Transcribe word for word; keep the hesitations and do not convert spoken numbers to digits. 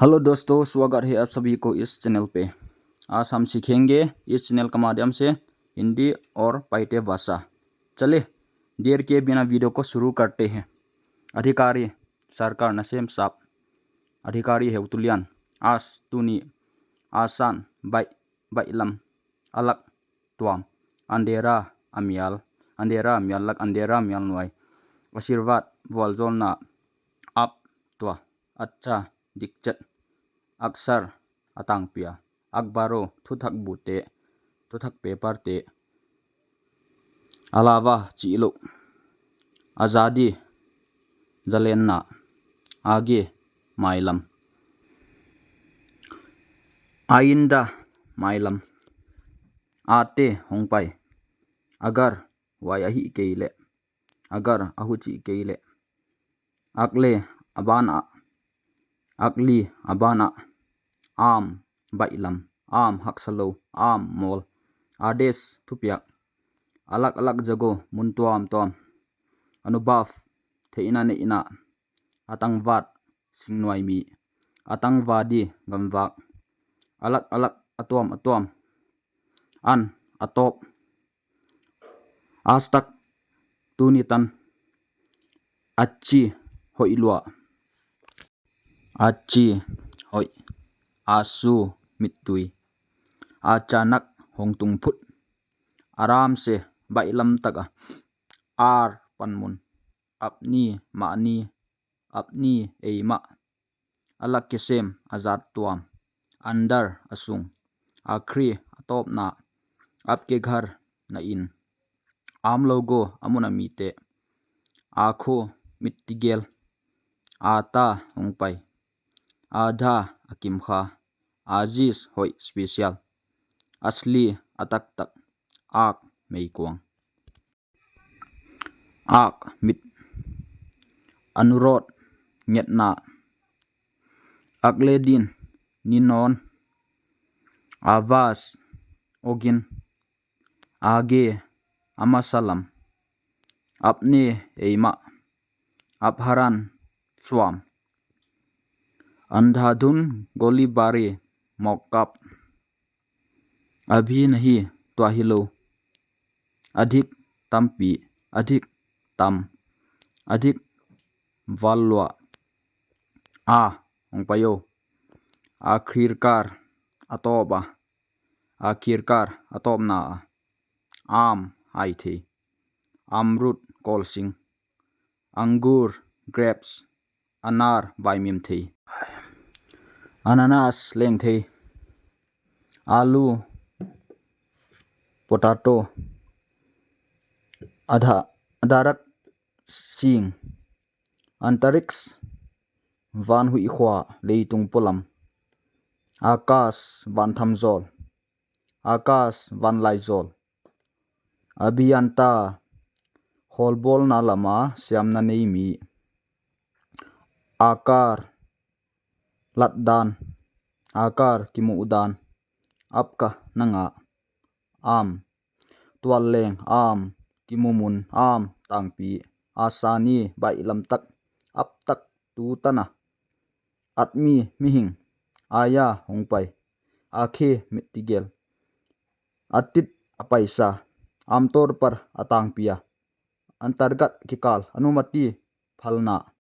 हेलो दोस्तों, स्वागत है आप सभी को इस चैनल पे। आज हम सीखेंगे इस चैनल के माध्यम से हिंदी और पाइते भाषा। चले, देर के बिना वीडियो को शुरू करते हैं। Adhikari, सरकार, nasem, sap. Adhikari, heutulian. As, tuni. Asan, baih, baihlam, a lak, tuam. Andhera, a mial. Andhera, mial lak. Andhera, mial nuai. Aashirvaad, vualzawlna. Aap, tua. Achha, dikchet. Aksar, a tangpi a. Akhbaro, thuthak bute, thuthak paper te. Alawa, chihlouh. Azadi, zalenna. Aage, mailam. Ainda, mailam. Aate, hongpai. Agar, huai ahih keileh. Agar, a huchih keileh. Agle, a ban ah. Agle, a ban ah. Aam, baihlam. Aam, haksalou. Aam, mawl. Aades, thupiak. Alag alag jago, mun tuamtuam. Anubhav, theihna neihna. Atangvaad, singnuai mi. Atangvaadi, gamvak. Alag alag, a tuam a tuam. An, a tawp. Aaj tak, tuni tan. Achhi, hoih lua. Achhi, hoih. Aansu, mittui. Achanak, hong tung phut. Aram se, baihlam tak a. Aar, panmun. Apni, mahni. Apni, eimah. Alak ke sem, a zat tuam. Andar, a sung. Aakhri, a tawpna. Aapke ghar, na inn. Aam logo, a mun a mite. Aakho, mit tigel. Aata, hongpai. Aadha, a kimkha. Aaziz, hoih, special. Asli, a taktak. Aakh, meikuang. Aakh, mit. Anurodh, ngetna. Agle din, ni nawn. Aawaz, ogin. Aage, a masa lam. Apne, eimah. Apharan, suam. Andhadhund, goli bari, mawk kap. Abhi nahi, tua hilou. Adhik, tampi. Adhik, tam. Adhik, vual lua. A, hongpai ou. Aakhirkar, a tawp a. Aakhirkar, a tawpna a. Aam, haithei. Amrud, kawlsing. Angur, grapes. Anar, vaimim thei. Ananas, lengthei. Alu, potato. Adha-, adharak, sing. Antariksh, van huihkhua, leitung polam. Akash, van thamzawl. Akash, van laizawl. Abhiyanta, khawlbawlna lama siamna nei mi. Aakar, latdan. Aakar, kimuhdan. Apka, nanga. Aam, tualleng. Aam, kimumun. Aam, tangpi. Aasani, baihlam tak. Ab tak, tu tan a. Admi, mihing. Aaya, hongpai. Aakhe, mit tigel. Atit, a paisa. Aamtor par, a tangpi a. Antargat, kikal. Anumati, phalna.